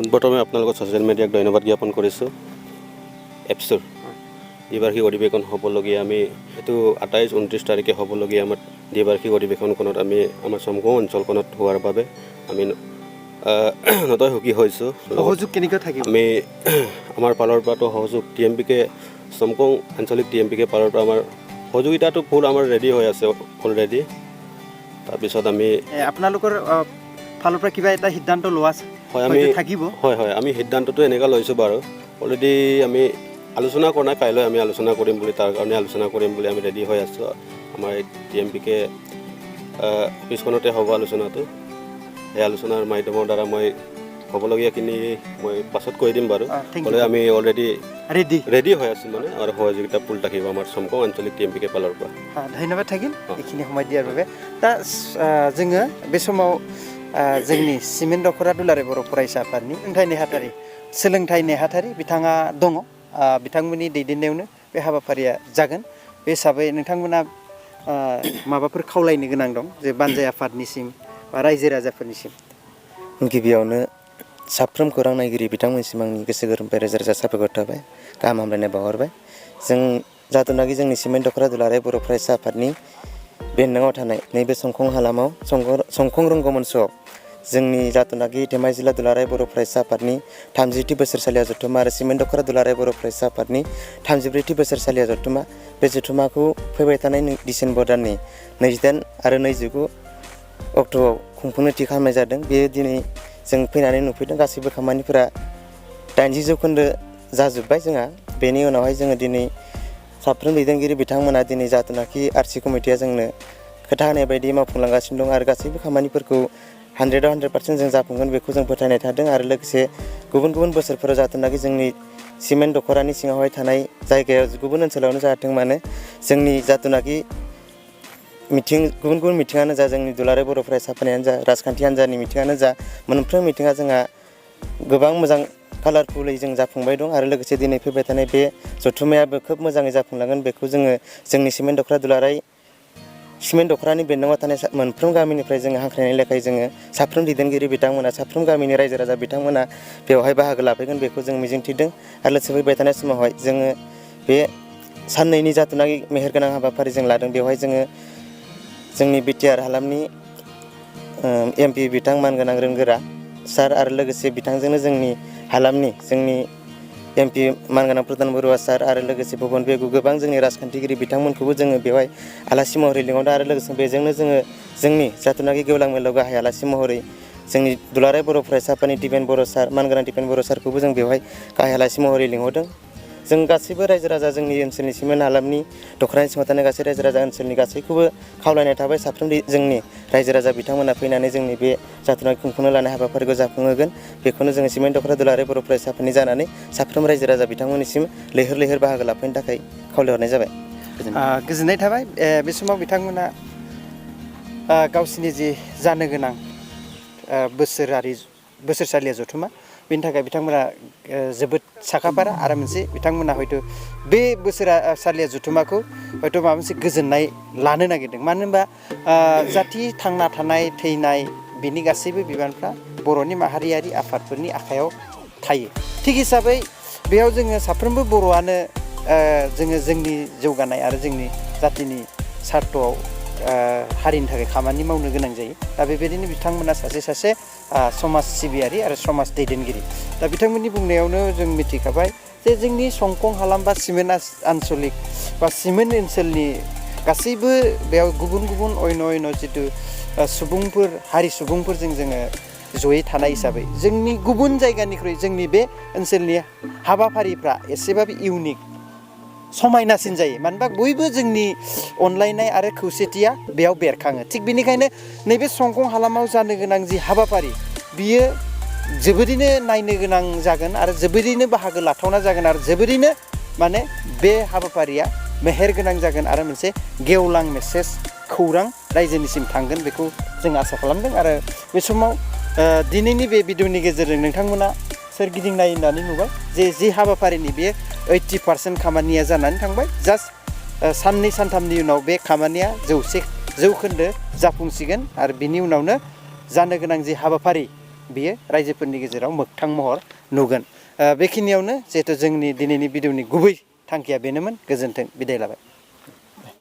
পোনপ্ৰথমে আপোনালোকৰ ছ'চিয়েল মিডিয়াক ধন্যবাদ জ্ঞাপন কৰিছোঁ এপছৰ দ্বিবাৰ্ষিক অধিৱেশন হ'বলগীয়া আমি এইটো 28-29 তাৰিখে হ'বলগীয়া আমাৰ দ্বিবাৰ্ষিক অধিৱেশনখনত আমি আমাৰ চমকং অঞ্চলখনত হোৱাৰ বাবে আমি নতয় সুখী হৈছোঁ। সহযোগ কেনেকৈ থাকিব আমি আমাৰ ফালৰ পৰাতো সহযোগ TMPK চমকং আঞ্চলিক TMPK ফালৰ পৰা আমাৰ সহযোগিতাটো ফুল আমাৰ ৰেডি হৈ আছে অলৰেডি। তাৰপিছত আমি আপোনালোকৰ ফালৰ পৰা কিবা এটা সিদ্ধান্ত লোৱা আছে হয় আমি থাকিব হয় আমি সিদ্ধান্তটো এনেকুৱা লৈছোঁ বাৰু অলৰেডি আমি আলোচনা কৰা নাই কাইলৈ আমি আলোচনা কৰিম বুলি তাৰ কাৰণে আলোচনা কৰিম বুলি আমি ৰেডি হৈ আছোঁ। আমাৰ এই TMPK অফিচখনতে হ'ব আলোচনাটো। এই আলোচনাৰ মাধ্যমৰ দ্বাৰা মই হ'বলগীয়াখিনি মই পাছত কৈ দিম বাৰু হ'লে আমি অলৰেডি ৰেডি হৈ আছোঁ মানে আৰু সহযোগিতা ফুল থাকিব আমাৰ চমকং আঞ্চলিক TMPK ফালৰ পৰা। ধন্যবাদ থাকিল এইখিনি সময় দিয়াৰ বাবে। दा जोङो बे समाव जोंनि सिमेन्ट दख'रा दुलाराय बर' फरायसा आफादनि सोलोंथाइ नेहाथारि बिथाङा दङ। बिथांमोननि दैदेननायावनो बे हाबाफारिया जागोन। बे हिसाबै नोंथांमोना माबाफोर खावलायनो गोनां दं जे बानजाय आफादनिसिम बा रायजो राजाफोरनिसिम? गिबियावनो साफ्रोम खौरां नायगिरि बिथांमोनसिम आंनि गोसो गोरबोनिफ्राय रोजा रोजा साबायखर थाबाय, गाहाम हामलायनाय बावहरबाय। जों जाथ'नाखि जोंनि सिमेन्ट दख'रा दुलाराय बर' फरायसा आफादनि बेन्दोङाव थानाय नैबे संखं हालामाव संखं रंगमन्चआव जोंनि जाथ'नाखि धेमाजि जिल्ला दुलाराय बर' फरायसा आफादनि 30थि बोसोरसालिया जथुमा आरो सिमेन्ट दख'रा दुलाराय बर' फरायसा आफादनि 34थि बोसोरसालिया जथुमा बे जथुमाखौ फैबाय थानाय डिसेम्बर दाननि 28 आरो 29 अक्ट'आव खुंफुंनो थि खालामनाय जादों। बेयो दिनै जों फैनानै नुफैदों गासैबो खामानिफोरा 80% जाजोब्बाय जोंहा। बेनि उनावहाय जोङो दिनै साफ्रोम दैदेनगिरि बिथांमोना दिनै जाथ'नाखि आरसि कमिटिया जोंनो खोथा होनाय बायदि मावफुंलांगासिनो दं आरो गासैबो खामानिफोरखौ 100% जों जाफुंगोन बेखौ जों फोथायनाय थादों। आरो लोगोसे गुबुन गुबुन बोसोरफोराव जाथ'नाखि जोंनि सिमेन्ट दख'रानि सिङावहाय थानाय जायगायाव गुबुन ओनसोलावनो जाथों मानो जोंनि जाथ'नाखि गुबुन गुबुन मिथिङानो जा जोंनि दुलाराय बर' फरायसा आफादनियानो जा राजखान्थि हान्जानि मिथिङानो जा मोनफ्रोम मिथिङा जोंहा गोबां मोजां कालारफुलै जों जाफुंबाय दं आरो लोगोसे दिनै फैबाय थानाय बे जथुमायाबो खोब मोजाङै जाफुंलांगोन बेखौ जोङो जोंनि सिमेन्ट दख'रा दुलाराय सिमेन्ट दख'रानि बेन्दोङाव थानाय मोनफ्रोम गामिनिफ्राय जोङो हांख्रायनाय लेखायै जोङो साफ्रोम दैदेनगिरि बिथांमोना साफ्रोम गामिनि रायजो राजा बिथांमोना बेवहाय बाहागो लाफैगोन बेखौ जों मिजिंथिदों। आरो लोगोसे फैबाय थानाय समावहाय जोङो बे साननैनि जाथ'नाखि मेहेरगोनां हाबाफारि जों लादों बेवहाय जोङो जोंनि BTR हालामनि MP बिथां मानगोनां रोंगोरा सार आरो लोगोसे बिथांजोंनो जोंनि हालामनि जोंनि MP मानगोनां प्रधान बरुवा सार आरो लोगोसे भुबन बेगु गोबां जोंनि राजखान्थिगिरि बिथांमोनखौबो जोङो बेवहाय आलासि महरै लिंहरदों। आरो लोगोसे बेजोंनो जोङो जोंनि जाथ'नाखि गेवलां मेलाव गाहाय आलासि महरै जोंनि दुलाराय बर' फरायसा आफादनि दिपेन बर' सार मानगोनां दिपेन बर' सारखौबो जों बेवहाय गाहाय आलासि महरै लिंहरदों। जों गासैबो रायजो राजा जोंनि ओनसोलनि सिमेन्ट हालामनि दख'रानि सिङाव थानाय गासै रायजो राजा ओनसोलनि गासैखौबो खावलायनाय थाबाय साफ्रोम जोंनि रायजो राजा बिथांमोना फैनानै जोंनि बे जाथ'नाखि खुंफुंनो लानाय हाबाफारिखौ जाफुंहोगोन बेखौनो जोङो सिमेन्ट दख'रा दुलाराय बर' फरायसा आफादनि जानानै साफ्रोम रायजो राजा बिथांमोननिसिम लैहोर लैहोर बाहागो लाफैनो थाखाय खावलायहरनाय जाबाय। गोजोननाय थाबाय। बे समाव बिथांमोना गावसिनि जि जानो गोनां बोसोरसालिया जथुमा बेनि थाखाय बिथांमोना जोबोद साखाफारा आरो मोनसे बिथांमोना हयथ' बे बोसोरसालिया जथुमाखौ हयथ' माबा मोनसे गोजोननाय लानो नागिरदों। मानो होनबा जाथि थांना थानाय थैनाय बिनि गासैबो बिबानफ्रा बर'नि माहारियारि आफादफोरनि आखायाव थायो। थिग हिसाबै बेयाव जोङो साफ्रोमबो बर'आनो जोङो जोंनि जौगानाय आरो जोंनि जातिनि सार्थआव हारिनि थाखाय खामानि मावनो गोनां जायो। दा बेबायदिनो बिथांमोना सासे समाज सिबियारि आरो समाज दैदेनगिरि। दा बिथांमोननि बुंनायावनो जों मिथिखाबाय जे जोंनि संखं हालाम बा सिमेन्ट आन्चलिक बा सिमेन्ट ओनसोलनि गासैबो बेयाव गुबुन गुबुन अयन' जिथु सुबुंफोर हारि सुबुंफोरजों जोङो जयै थानाय हिसाबै जोंनि गुबुन जायगानिख्रुइ जोंनि बे ओनसोलनि हाबाफारिफ्रा एसेबाबो इउनिक समायनासिन जायो। मानोना बयबो जोंनि अनलायनाय आरो खौसेथिया बेयाव बेरखाङो। थिग बेनिखायनो नैबे संखं हालामाव जानो गोनां जि हाबाफारि बियो जोबोरैनो नायनो गोनां जागोन आरो जोबोरैनो बाहागो लाथावना जागोन आरो जोबोरैनो माने बे हाबाफारिया मेहेर गोनां जागोन आरो मोनसे गेवलां मेसेज खौरां रायजोनिसिम थांगोन बेखौ जों आसा खालामदों। आरो बे समाव दिनैनि बे भिडिअनि गेजेरजों नोंथांमोना सोरगिदिं नायनानै नुबाय जे हाबाफारिनि बे 80% खामानिया जानानै थांबाय। जास्ट साननै सानथामनि उनाव बे खामानिया 100% जाफुंसिगोन आरो बिनि उनावनो जानो गोनां जि हाबाफारि बियो रायजोफोरनि गेजेराव मोगथां महर नुगोन बेखिनियावनो जिहेतु जोंनि दिनैनि भिडिअनि गुबै थांखिया बेनोमोन गोजोन्थों बिदाय लाबाय